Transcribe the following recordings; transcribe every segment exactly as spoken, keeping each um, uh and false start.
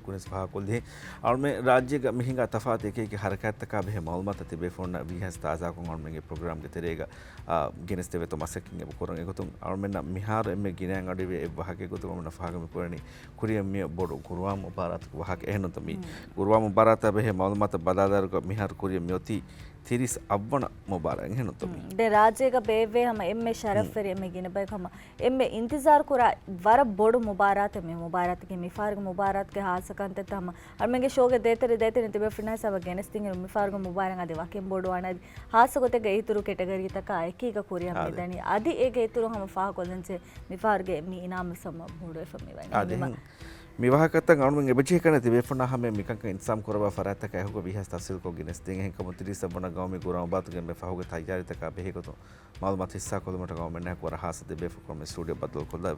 ކުރިން ފާހަގަކޮށްލީ. އަޅުމެން ރާއްޖޭގަ މި ހިނގާ ތަފާތު އެކި އެކި ހަރަކާތްތަކާ ބެހޭ މައުލޫމާތަށް ތިބޭފުޅުންނަށް ވީހާވެސް ތާޒާކޮށް އަޅުމެންގެ ޕްރޮގްރާމްގެ ތެރޭގަ، އާ، ގެނެސްދެވޭތޯ މަސައްކަތް އެބަ ކުރަން. އެގޮތުން އަޅުމެންނަށް މިހާރު އެންމެ ގިނައިން އަޑުއިވޭ އެއް ވާހަކައެއް ގޮތުގަ އަޅުމެންނަށް ފާހަގަ މި ކުރަނީ ކުރިއަށް މިއޮތް ބޮޑު ގުރުއާން މުބާރާތުގެ ވާހަކަ. އެހެންނުތަ މި މް. ގުރުއާން މުބާރާތާ ބެހޭ މައުލޫމާތަށް ބަލާލާއިރުގަ މިހާރު ކުރިއަށް މިއޮތީ ތިރީސް އަށްވަނަ މުބާރާތް. އެހެންނުތަ މި؟ މް. ދެން ރާއްޖޭގަ ބޭއްވޭ ހަމަ އެންމެ މް. ޝަރަފްވެރި އެންމެ ގިނަ ބަޔަކު ހަމަ އެންމެ އިންތިޒާރު ކުރާ ވަރަށް ބޮޑު މުބާރާތެއް މި މުބާރާތަކީ. މިފަހަރުގެ މުބާރާތުގެ ހާއްސަ ކަންތައްތައް ހަމަ އަޅުމެންގެ ޝޯގެ ދޭތެރެ ދޭތެރެ ތިބޭފުޅުންނާ ހިސާބަށް ގެނެސްދިންއިރު މިފަހަރުގެ މުބާރާތް އަދި ވަކިން ބޮޑުވާނެ. އަދި ހާއްސަ ގޮތެއްގަ އިތުރު ކެޓަގަރީތަކާ އެކީގަ ކުރިއަށް މި އާދެ. ދަނީ. އަދި އޭގެ އިތުރު ހަމަ ފާހަގަކޮށްލަންޖެހޭ މިފަހަރުގެ މި އިނާމުވެސް ހަމަ ބޮޑުވެފަ މިވަނީ. އާދެ. މި މަ- މި ވާހަކަތައް އަޅުމެން އެބަޖެހި ކަން ތިބޭފުޅުންނާ ހަމަ މިކަންކަން އިންތިޒާމް ކުރައްވާ ފަރާތްތަކާ އެކުގަ ވީހާވެސް ތަފްސީލްކޮށް ގެނެސްދޭން. އެހެންކަމުން ތިރީސް އަށްވަނަ ގައުމީ ގުރުއާން މުބާރާތުގެ އެންމެ ފަހުގެ ތައްޔާރީތަކާ ބެހޭގޮތުން މައުލޫމާތު ހިއްސާކޮށްލުމަށްޓަކާ އަޅުމެންނާއެކު ވަރަށް ހާއްސަ ތިބޭފުޅުން މި ސްޓޫޑިއޯ ބައްދަލުކޮށްލާ.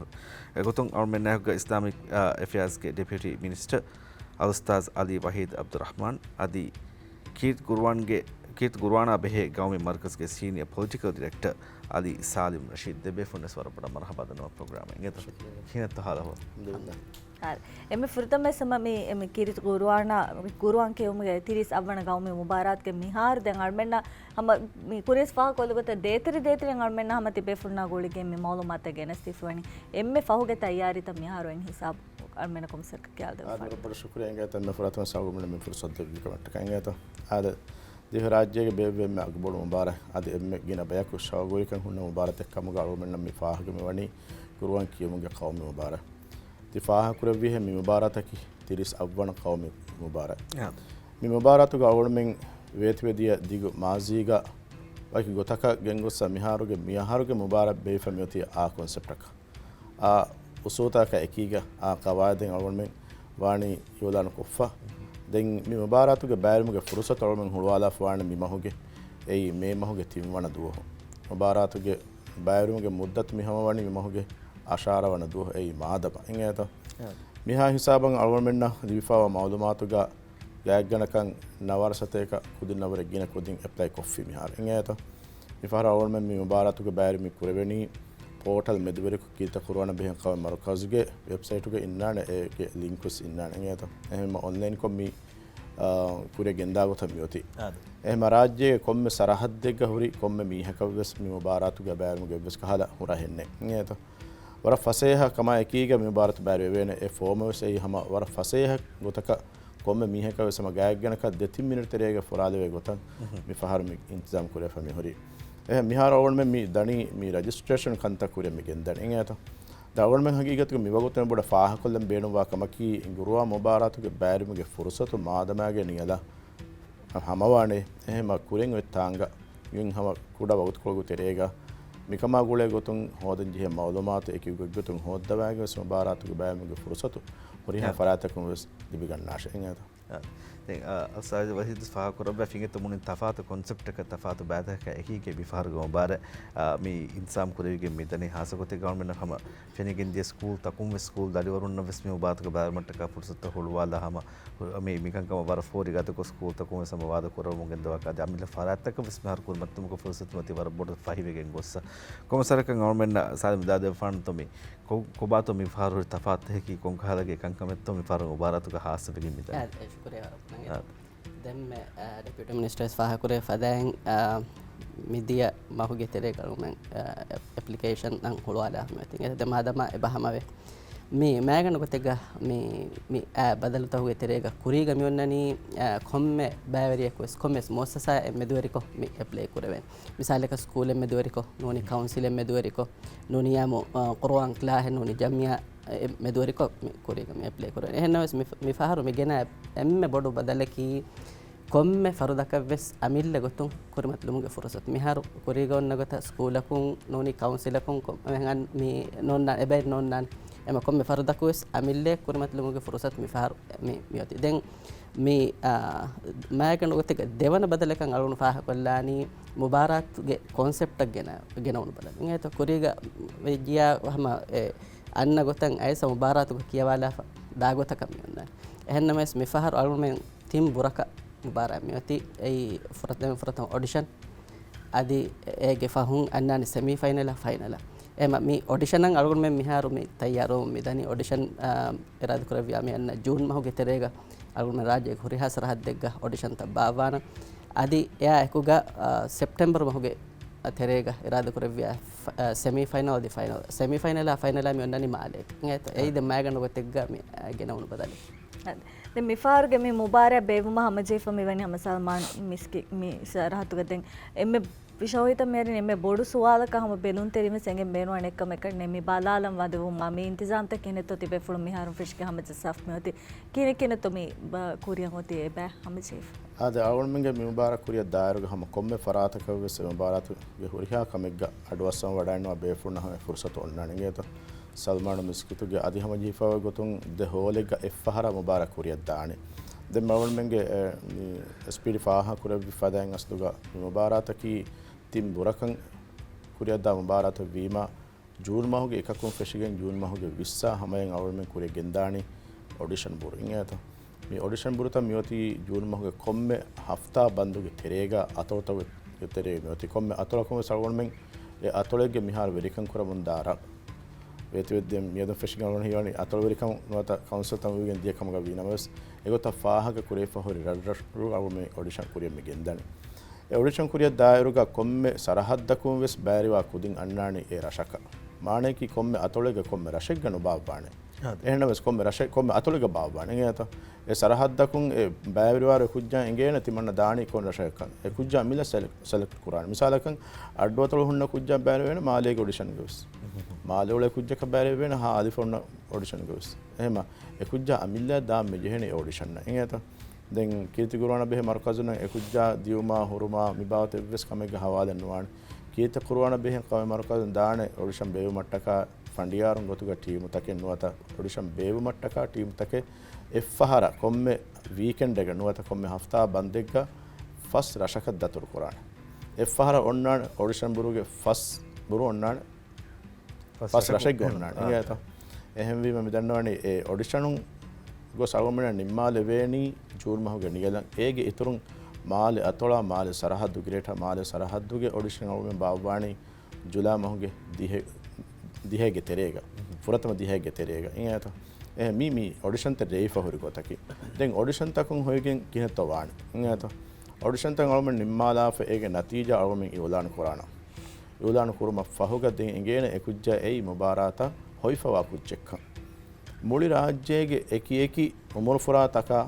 އެގޮތުން އަޅުމެންނާއެކުގަ އިސްލާމިކް، އާ، އެފެއާޒްގެ ޑެޕިއުޓީ މިނިސްޓަރ އަލްއުސްތާޒް އަލީ ވަހީދު އަބްދުއްރަޙްމާން އަދި ކީރިތި ގުރުއާންގެ، ކީރިތި ގުރުއާނާ ބެހޭ ގައުމީ މަރުކަޒުގެ ސީނިއަ ޕޮލިޓިކަލް ޑިރެކްޓަރ އަލީ ސާލިމް ރަޝީދު ދެބޭފުޅުންވެސް ވަރަށް ބޮޑަށް މަރުޙަބާ ދަންނަވަން ޕްރޮގްރާމަށް. އިނގޭތަ؟ ޝުކުރިއްޔާ. ކިހިނެއްތޯ ހާލު އަހުވާލު؟ އަލްޙަމްދުލިއްލާހް. އާ، އެންމެ ފުރަތަމަ ހަމަ މި، މި ކީރިތި ގުރުއާނާ، ގުރުއާން ކިޔުމުގެ ތިރީސް އަށްވަނަ ގައުމީ މުބާރާތުގެ މިހާރު ދެން އަޅުމެންނަށް ހަމަ މި ކުރިޔަސް ފާހަގަކޮށްލި ގޮތަށް ދޭތެރެ ދޭތެރެން އަޅުމެންނަށް ހަމަ ތިބޭފުޅުންނާ ގުޅިގެން މި މައުލޫމާތުތައް ގެނެސްދީފަވަނީ. އެންމެ ފަހުގެ ތައްޔާރީތައް މިހާރު އިން ހިސާބު އަޅުމެންނަށް ކޮންމެސް ސަރަކަށް ކިޔާލަދެއްވާ. އާދެ، ވަރަށް ބޮޑަށް ޝުކުރިއްޔާ އިނގޭތަ އެންމެ ފުރަތަމަ ސައުގުމިނަށް މި ފުރުސަތު ދެއްވިކަމަށްޓަކާ އިނގޭތަ. އާދެ، ދިވެހިރާއްޖޭގެ ބޭއްވޭ އެންމެ އަގުބޮޑު މުބާރާތް އަދި އެންމެ ގިނަ ބަޔަކު ޝައުގުވެރިކަން ހުންނަ މުބާރާތެއް ކަމުގަ އަޅުގަނޑަށް މި ފާހަގަ މިވަނީ ގުރުއާން ކިޔުމުގެ ޤައުމީ މުބާރާތް. ތި ފާހަގަކުރެއްވިހެން މި މުބާރާތަކީ ތިރީސް އަށްވަނަ ޤައުމީ މުބާރާތް. އާ. މި މުބާރާތުގަ އަޅުގަނޑުމެން ވޭތުވެދިޔަ ދިގު މާޒީގަ ވަކި ގޮތަކަށް ގެންގޮއްސަ މިހާރުގެ މިއަހަރުގެ މުބާރާތް ބޭއްވިފަ މިއޮތީ އާ ކޮންސެޕްޓަކަށް. އާ އުސޫލުތަކާ އެކީގަ އާ ޤަވާއިދެއް އަޅުގަނޑުމެން ވާނީ އިޢުލާނު ކޮށްފަ. ދެން މި މުބާރާތުގެ ބައިވެރިވުމުގެ ފުރުސަތު އަޅުގަނޑުމެން ހުޅުވާލާފަވާނެ މި މަހުގެ، އެއީ މޭ މަހުގެ ތިންވަނަ ދުވަހު. މުބާރާތުގެ ބައިވެރިވުމުގެ މުއްދަތު މި ހަމަވަނީ މި މަހުގެ އަށާރަ ވަނަ ދުވަހު، އެއީ މާދަމާ. އިނގޭތޯ؟ އާ. މިހާ ހިސާބަށް އަޅުގަނޑުމެންނަށް ލިބިފައިވާ މައުލޫމާތުގަ ގާތްގަނޑަކަށް ނަވާރަ ސަތޭކަ ކުދިންނަށްވުރެ ގިނަ ކުދިން އެޕްލައި ކޮށްފި މިހާރު. އިނގޭތޯ؟ މިފަހަރު އަޅުގަނޑުމެން މި މުބާރާތުގެ ބައިވެރިވުން ކުރެވެނީ ޕޯޓަލް މެދުވެރިކޮށް ކީރިތި ޤުރުއާނާ ބެހޭ ޤައުމީ މަރުކަޒުގެ ވެބްސައިޓުގަ އިންނާނެ، އޭގެ ލިންކްވެސް އިންނާނެ. އިނގޭތޯ؟ އެހެންމަ އޮންލައިންކޮށް މި، އާ، ކުރިއަށް ގެންދާ ގޮތަށް މިއޮތީ. އާދެ. އެހެންމަ ރާއްޖޭގެ ކޮންމެ ސަރަހައްދެއްގަ ހުރި ކޮންމެ މީހަކަށްވެސް މި މުބާރާތުގެ ބައިވެރިވުމުގެ އެއްވެސް ކަހަލަ ހުރަހެއް ނެތް. އިނގޭތޯ؟ ވަރަށް ފަސޭހަ ކަމާ އެކީގަ މި މުބާރާތު ބައިވެރިވެވޭނެ. އެ ފޯމަށް ވެސް އެއީ ހަމަ ވަރަށް ފަސޭހަ ގޮތަކަށް ކޮންމެ މީހަކަށް ވެސް ހަމަ ގާތްގަނޑަކަށް ދެތިން މިނިޓް ތެރޭގަ ފުރާލެވޭ ގޮތަށް މުހު. މި ފަހަރު މި އިންތިޒާމް ކުރެވިފަ މި ހުރީ. އެހެން މިހާރު އަޅުގަނޑުމެން މި ދަނީ މި ރަޖިސްޓްރޭޝަން ކަންތައް ކުރިއަށް މި ގެންދަނީ. އިނގޭތޯ؟ ދެން އަޅުގަނޑުމެން ހަގީގަތުގަ މި ވަގުތު މި ބޮޑަށް ފާހަގަކޮށްލަން ބޭނުންވާ ކަމަކީ، ގުރުއާން މުބާރާތުގެ ބައިވެރިވުމުގެ ފުރުސަތު މާދަމާގެ ނިޔަލަށް ހަމަވާނެ. އެހެންމަ ކުރިން އޮތް ތާނގަ މި ހަމަ ކުޑަ ވަގުތުކޮޅުގެ ތެރޭގަ މިކަމާ ގުޅޭ ގޮތުން ހޯދަންޖެހޭ މައުލޫމާތު އެކި ގޮތްގޮތުން ހޯއްދަވާގެން ވެސް މުބާރާތުގެ ބައިވެރިވުމުގެ ފުރުސަތު ހުރިހާ އާ. ފަރާތްތަކުން ވެސް ލިބިގަންނާށޭ. އިނގޭތޯ؟ އާ. ދެން، އާ، އަލްއުސްތާޒު ވަހީދު ފާހަގަކުރައްވާ ފިނގިތު މުޅިން ތަފާތު ކޮންސެޕްޓަކަށް ތަފާތު ބައިތަކަކާ އެކީގަ މި ފަހަރުގެ މުބާރާތް، އާ، މި އިންތިޒާމް ކުރެވިގެން މިދަނީ. ހާއްސަ ގޮތެއްގަ އަޅުގަނޑުމެންނަށް ހަމަ ފެނިގެންދިޔަ ސްކޫލްތަކުން ވެސް، ސްކޫލް ދަރިވަރުންނަށް ވެސް މި މުބާރާތުގެ ބައިވެރިވުމަށްޓަކާ ފުރުސަތުތައް ހުޅުވާލާ ހަމަ މި، މިކަންކަމަށް ވަރަށް ފޯރި ގަދަކޮށް ސްކޫލްތަކުން ވެސް ހަމަ ވާދަ ކުރައްވަމުން ގެންދަވާ ކަދި އަމިއްލަ ފަރާތްތަކަށް ވެސް މިހާރު ކުރިމަތިލުމުގެ ފުރުސަތު މަތި ވަރަށް ބޮޑަށް ފަހިވެގެން ގޮއްސަ. ކޮންމެސް ވަރަކަށް އަޅުގަނޑުމެންނަށް ސާލިމް ދާދެއްވާނަންތޯ މި ކޮ-، ކޮބާތޯ މި ފަހަރު ހުރި ތަފާތުތަކީ، ކޮންކަހަލަ ކަންކަމެއްތޯ މި ފަހަރު މުބާރާތުގަ ހާއްސަވެގެން މިދަނީ؟ އާ، އެ، ޝުކުރިއްޔާ ވަރަށް ބޮޑަށް. އާ. ދެންމެ، އާ، ޑެޕިއުޓީ މިނިސްޓަރ ވެސް ފާހަގަކުރެއްވި ފަދައިން، އާ، މިދިޔަ މަހުގެ ތެރޭގަ އަޅުގަނޑުމެން، އާ، އެޕް-، އެޕްލިކޭޝަން އަށް ހުޅުވާލާފަ މިއޮތީ. އެ ދެ މާދަމާ އެބަ ހަމަވޭ. މި މައިގަނޑު ގޮތެއްގަ މި، މި އާ ބަދަލުތަކުގެ ތެރޭގަ ކުރީގަ މި އޮންނަނީ، އާ، ކޮންމެ ބައިވެރިޔަކު ވެސް، ކޮންމެސް މުއައްސަސާއެއް މެދުވެރިކޮށް މި އެޕްލައި ކުރެވޭނެ. މިސާލަކަށް ސްކޫލެއް މެދުވެރިކޮށް، ނޫނީ ކައުންސިލެއް މެދުވެރިކޮށް، ނޫނީ އާއްމު، އާ، ޤުރުއާން ކްލާހެއް، ނޫނީ ޖަމްޢިއްޔާ އެއް މެދުވެރިކޮށް މި ކުރީގަ މި އެޕްލައި ކުރެވޭނެ. އެހެންނަމަވެސް މި، މި ފަހަރު މި ގެނަ އެންމެ ބޮޑު ބަދަލަކީ، ކޮންމެ ފަރުދަކަށްވެސް އަމިއްލަ ގޮތުން ކުރިމަތިލުމުގެ ފުރުސަތު. މިހާރު ކުރީގަ އޮންނަ ގޮތަށް ސްކޫލަކުން ނޫނީ ކައުންސިލަކުން ކޮ-، މި އަން-، މި ނޯންނާނެ، އެބައި ނޯންނާނެ. އެމަ ކޮންމެ ފަރުދަކުވެސް އަމިއްލަ ކުރިމަތިލުމުގެ ފުރުސަތު މިފަހަރު މި، މިއޮތީ. ދެން މި، އާ، މާގަނޑު ގޮތެއްގަ ދެވަނަ ބަދަލަކަށް އަޅުގަނޑު ފާހަގަކޮށްލާނީ މުބާރާތުގެ ކޮންސެޕްޓަށް ގެނަ-، ގެނައުނު ބަދަލު. އިނގޭތޯ ކުރީގަ ވެއްޖިޔާ ހަމަ އެ އަންނަ ގޮތަށް އައިސް މުބާރާތުގަ ކިޔަވާލާފަ ދާ ގޮތަކަށް މި އޮންނާނެ. އެހެންނަމަވެސް މިފަހަރު އަޅުގަނޑުމެން ތިން ބުރަކަށް މުބާރާތް މިއޮތީ. އެއީ ފުރަތަމަ، ފުރަތަމަ އޮޑިޝަން، އަދި އޭގެ ފަހުން އަންނާނެ ސެމީ ފައިނަލާ، ފައިނަލާ. އެމަ މި އޮޑިޝަނަށް އަޅުގަނޑުމެން މިހާރު މި ތައްޔާރުވަމުން މިދަނީ. އޮޑިޝަން، އާ، އިރާދަކުރެއްވިޔާ މި އަންނަ ޖޫން މަހުގެ ތެރޭގަ އަޅުގަނޑުމެން ރާއްޖޭގެ ހުރިހާ ސަރަހައްދެއްގަ އޮޑިޝަންތައް ބާއްވާނަން. އަދި އެއާ އެކުގަ، އާ، ސެޕްޓެމްބަރު މަހުގެ ތެރޭގަ އިރާދަކުރެއްވިޔާ، ފަ-، އާ، ސެމީ ފައިނަލް އަދި ފައިނަލް. ސެމީ ފައިނަލާ ފައިނަލާ މި އޮންނަނީ މާލޭގަ. އެއީ ދެން މާގަނޑު ގޮތެއްގަ މި، އާ، ގެނައުނު ބަދަލެއް. އަދި ދެން މިފަހަރުގެ މި މުބާރާތް ބޭއްވުމަށް ހަމަޖެހިފަ މިވަނީ ހަމަ ސަލްމާން މިސްކި މި ސަރަހައްދުގަ. ދެން އެންމެ ފިށަހޮއިތައް މިހެރިން އެންމެ ބޮޑު ސުވާލަކަށް ހަމަ ބެލުންތެރިން ވެސް އެނގެން ބޭނުންވަނީ އެއްކަމަކަށް ނެތް. މި ބަލާލަން ވަދެވުމާ މި އިންތިޒާމްތައް ކިހިނެއްތޯ ތިބޭފުޅުން މިހާރު ފެށިގެން ހަމަޖައްސާފަ މިއޮތީ؟ ކިހިނެއް ކިހިނެއްތޯ މި ބަ-، ކުރިއަށް އޮތީ އެބަ ހަމަޖެހިފަ؟ އާދެ، އަޅުގަނޑުމެންގެ މި މުބާރާތް ކުރިއަށް ދާއިރުގަ ހަމަ ކޮންމެ ފަރާތަކަށް ވެސް އެ މުބާރާތުގެ ހުރިހާ ކަމެއްގަ އަޑުއައްސަވަން ވަޑައިންނަވާ ބޭފުޅުންނަށް ހަމަ އެ ފުރުސަތު އޮންނާނެ އިނގޭތޯ. ސަލްމާނު މިސްކިތުގެ އަދި ހަމަޖެހިފައިވާ ގޮތުން ދެ ހޯލެއްގަ އެއްފަހަރާ މުބާރާތް ކުރިއަށް ދާނެ. ދެން އަޅުގަނޑުމެންގެ، އެ، މި އެސްޕީޑީ ފާހަގަކުރެއްވި ފަދައިން އަސްލުގަ މި މުބާރާތަކީ ތިން ބުރަކަށް ކުރިއަށްދާ މުބާރާތެއް ވީމަ، ޖޫން މަހުގެ އެކަކުން ފެށިގެން ޖޫން މަހުގެ ވިއްސާ ހަމަޔަށް އަޅުގަނޑުމެން ކުރިއަށް ގެންދާނީ އޮޑިޝަން ބުރު އިނގޭތޯ. މި އޮޑިޝަން ބުރުތައް މިއޮތީ ޖޫން މަހުގެ ކޮންމެ ހަފްތާ ބަންދުގެ ތެރޭގަ އަތޮޅުތަކުގެ ތެރޭގަ މިއޮތީ. ކޮންމެ އަތޮޅަކުން ވެސް އަޅުގަނޑުމެން އެ އަތޮޅެއްގެ މިހާރު ވެރިކަން ކުރަމުންދާ ރަށް ވޭތުވެއްދެން މިއަދުން ފެށިގެން އަޅުގަނޑު ހީވަނީ އަތޮޅު ވެރިކަމުން ނުވަތަ ކައުންސިލްތައް އޮވިގެން ދިޔަ ކަމުގަ ވީނަމަވެސް، އެގޮތަށް ފާހަގަ ކުރެވިފަ ހުރި ރަށްރަށު އަޅުގަނޑުމެން އޮޑިޝަން ކުރިއަށް މި ގެންދަނީ. އެ އޮޑިޝަން ކުރިއަށް ދާއިރުގަ ކޮންމެ ސަރަހައްދަކުން ވެސް ބައިވެރިވާ ކުދިން އަންނާނީ އެ ރަށަކަށް. މާނަޔަކީ ކޮންމެ އަތޮޅެއްގަ ކޮންމެ ރަށެއްގަ ނުބާއްވާނެ. އާދެ. އެހެންނަމަވެސް ކޮންމެ ރަށެއް، ކޮންމެ އަތޮޅެއްގަ ބާއްވާނެ. އެނގޭތަ؟ އެ ސަރަހައްދަކުން އެ ބައިވެރިވާ އެ ކުއްޖާ އެނގޭނެ ތިމަންނަ ދާނީ ކޮން ރަށަކަށް. އެ ކުއްޖާ އަމިއްލަ ސެލެކްޓް، ސެލެކްޓް ކުރާނެ. މިސާލަކަށް އައްޑުއަތޮޅު ހުންނަ ކުއްޖާ ބައިވެރިވޭނެ މާލޭގެ އޮޑިޝަންގަ ވެސް. މާލެ އުޅޭ ކުއްޖަކަށް ބައިވެރިވޭނެ ހާ އަލިފަ ހުންނަ އޮޑިޝަންގަ ވެސް. އެހެމަ އެ ކުއްޖާ އަމިއްލަ ދާން މި ޖެހޭނެ އެ އޮޑިޝަންއަށް. އެނގޭތަ؟ ދެން ކީރިތި ގުރުއާނަށް ބެހޭ މަރުކަޒުންނަށް އެ ކުއްޖާ ދިޔުމާ ހުރުމާ މި ބާވަތަށް އެއްވެސް ކަމެއްގެ ހަވާލެއް ނުވާނެ. ކީރިތި ގުރުއާނަށް ބެހޭ ކަމެއް މަރުކަޒުން ދާނެ އޮޑިޝަން ބޭއްވުމަށްޓަކާ ފަނޑިޔާރުން ގޮތުގަ ޓީމުތަކެއް ނުވަތަ އޮޑިޝަން ބޭއްވުމަށްޓަކާ ޓީމުތަކެއް އެއްފަހަރަށް ކޮންމެ ވީކެންޑެއްގަ ނުވަތަ ކޮންމެ ހަފްތާ ބަންދެއްގަ ފަސް ރަށަކަށް ދަތުރު ކުރާނެ. އެއްފަހަރަށް އޮންނާނެ އޮޑިޝަން ބުރުގެ ފަސް ބުރު އޮންނާނެ. ފަސް ރަށަކުން. ފަސް ރަށެއްގެ އޮންނާނެ. އާ. އިނގޭތަ؟ އެހެންވީމަ މި ދަންނަވަނީ އެ އޮޑިޝަނުން ގޮސް އަޅުގަނޑުމެންނަށް ނިންމާލެވޭނީ ޖޫން މަހުގެ ނިޔަލަށް. އޭގެ އިތުރުން މާލެ އަތޮޅާ މާލެ ސަރަހައްދު، ގްރޭޓަރ މާލެ ސަރަހައްދުގެ އޮޑިޝަން އަޅުގަނޑުމެން ބާއްވާނީ ޖުލާ މަހުގެ ދިހަ، ދިހައިގެ ތެރޭގަ. ފުރަތަމަ ދިހައިގެ ތެރޭގަ. އިނގޭތަ؟ އެ މީ، މީ އޮޑިޝަންތައް ރޭވިފަ ހުރި ގޮތަކީ. ދެން އޮޑިޝަންތަކުން ހޮވިގެން ކިހިނެއްތޯ ވާނީ؟ އިނގޭތަ؟ އޮޑިޝަންތައް އަޅުގަނޑުމެން ނިންމާލާފަ އޭގެ ނަތީޖާ އަޅުގަނޑުމެން އިއުލާނު ކުރާނަން. އިއުލާނު ކުރުމަށް ފަހުގަ ދެން އެނގޭނެ އެ ކުއްޖާ އެއީ މުބާރާތަށް ހޮވިފަވާ ކުއްޖެއްކަން. މުޅި ރާއްޖޭގެ އެކި އެކި އުމުރުފުރާތަކާ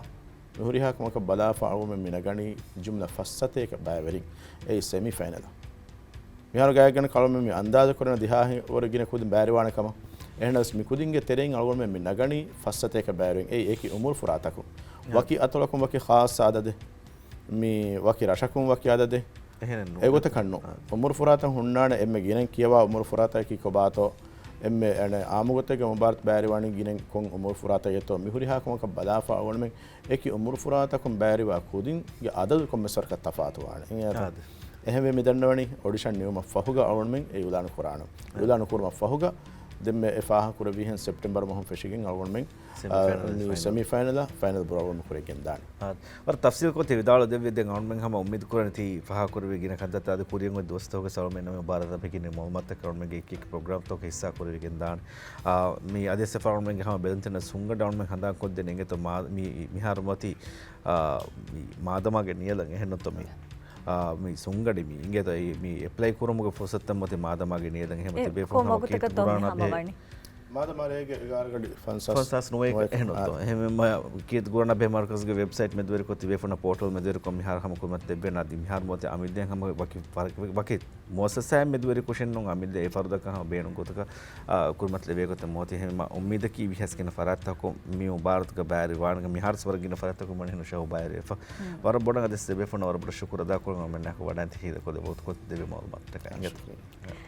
މި ހުރިހާ ކަމަކަށް ބަލާފަ އަޅުގަނޑުމެން މި ނަގަނީ ޖުމްލަ ފަސް ސަތޭކަ ބައިވެރިން. އެއީ ސެމީ ފައިނަލަށް. މިހާރު ގާތްގަނޑަކަށް އަޅުގަނޑުމެން މި އަންދާޒު ކުރަން ދިހަ ވަރަށް ގިނަ ކުދިން ބައިވެރިވާނެ ކަމަށް. އެހެނަސް މި ކުދިންގެ ތެރެއިން އަޅުގަނޑުމެން މި ނަގަނީ ފަސް ސަތޭކަ ބައިވެރިން. އެއީ އެކި އުމުރުފުރާތަކުން. ވަކި އަތޮޅަކުން ވަކި ޚާއްޞަ އަދަދެއް. މި ވަކި ރަށަކުން ވަކި އަދަދެއް. އެހެނެއް ނޫން. އެގޮތަކަށް ނޫން. އާ. އުމުރު ފުރާތައް ހުންނާނެ އެންމެ ގިނައިން ކިޔަވާ އުމުރު ފުރާތަކީ ކޮބާތޯ؟ އެންމެ އަނެއް އާއްމު ގޮތެއްގަ މުބާރާތު ބައިވެރިވާނީ ގިނައިން ކޮން އުމުރު ފުރާތަކެއްތޯ؟ މި ހުރިހާ ކަމަކަށް ބަލާފަ އަޅުގަނޑުމެން އެކި އުމުރު ފުރާތަކުން ބައިވެރިވާ ކުދިންގެ އަދަދު ކޮންމެސް ވަރަކަށް ތަފާތު ވާނެ. އިނގޭތަ؟ އާދެ. އެހެންވެ މި ދަންނަވަނީ އޮޑިޝަން ނިމުމަށް ފަހުގަ އަޅުގަނޑުމެން އެ އިއުލާނު ކުރާނަން. އާ. އިއުލާނު ކުރުމަށް ފަހުގަ ދެންމެ އެ ފާހަގަ ކުރެއްވިހެން ސެޕްޓެމްބަރު މަހުން ފެށިގެން އަޅުގަނޑުމެން ސެމީ އާ، ފައިނަލް، މި ފައިނަލް. ސެމީ ފައިނަލާ ފައިނަލް ބުރު އަޅުގަނޑު ކުރިއަށް ގެންދާނެ. އާ، ވަރަށް ތަފްސީލްކޮށް ތި ވިދާޅު ދެއްވި. ދެން އަޅުގަނޑުމެން ހަމަ އުއްމީދު ކުރަނީ ތި ފާހަގަ ކުރެއްވި ގިނަ ކަންތައްތައް އަދި ކުރިއަށް އޮތް ދުވަސްތަކުގަ އަޅުގަނޑުމެން މި މައުލޫމާތުތަކަށް އަޅުގަނޑުމެންގެ އެކި އެކި ޕްރޮގްރާމްތަކުގަ ހިއްސާ ކުރެވިގެން ދާނެ. އާ، މި އަދިވެސް އެފަ އަޅުގަނޑުމެންގެ ހަމަ ބެލުންތެރިންނަށް ސުންގަނޑު އަޅުގަނޑުމެން ހަނދާންކޮށްދޭން އިނގޭތޯ މާ-، މި މިހާރު މިއޮތީ، އާ، މި މާދަމާގެ ނިޔަލަށް އެހެންނުތޯ މި، އާ، މި ސުންގަނޑި މި އިނގޭތޯ އެ މި އެޕްލައި ކުރުމުގެ ފުރުސަތުތައް މިއޮތީ މާދަމާގެ ނިޔަލަށް އެހެން އެ ތިބޭފުޅުން ކޮން ހަމަ ވަގުތަކަށް ކީރިތި ތޯ މި ގުރާނާ ހަމަ ބެހޭ ވަނީ؟ މާދަމާ ރޭގެ އެގާރަ ގަޑި ފަންސާސް ފަންސާސް ނުވައެއް ނުވައެއް އެހެން އޮތޯ. އާ. އެހެންވީމަ ކީރިތި ގުރާނާ ބެހޭ މަރުކަޒުގެ ވެބްސައިޓް މެދުވެރިކޮށް ތިބޭފުޅުންނަށް ޕޯޓަލް މެދުވެރިކޮށް މިހާރު ހަމަ ކުރިމަތިލައްވަން. އަދި މިހާރު މިއޮތީ އަމިއްލައަށް ހަމަ ވަކި ވަރަކަށް ވަކި މުއައްސަސާއެއް މެދުވެރިކޮށެއް ނޫން އަމިއްލަ އެ ފަރުދަކަށް ހަމަ ބޭނުން ގޮތަކަށް، އާ، ކުރިމަތިލެވޭ ގޮތެއް މިއޮތީ. އެހެންވީމަ އުއްމީދަކީ ވީހާވެސް ގިނަ ފަރާތްތަކުން މި މުބާރާތުގަ ބައިވެރިވާނެ މިހާރުވެސް ވަރަށް ގިނަ ފަރާތްތަކުން މަނިހެނު ޝަހު ބައިވެރިވެފަ. ހުން. ވަރަށް ބޮޑަށް އަދިވެސް ތިބޭފުޅުންނަށް ވަރަށް ބޮޑަށް ޝުކުރު އަދާކުރަން އަޅުގަނޑުމެންނާއެކު ވަޑައިގަތީ ހިތްދަތިކޮށް ދެއްވި މައުލޫމާތުތަކަށް. އިނގޭތޯ. ޝުކުރިއްޔާ.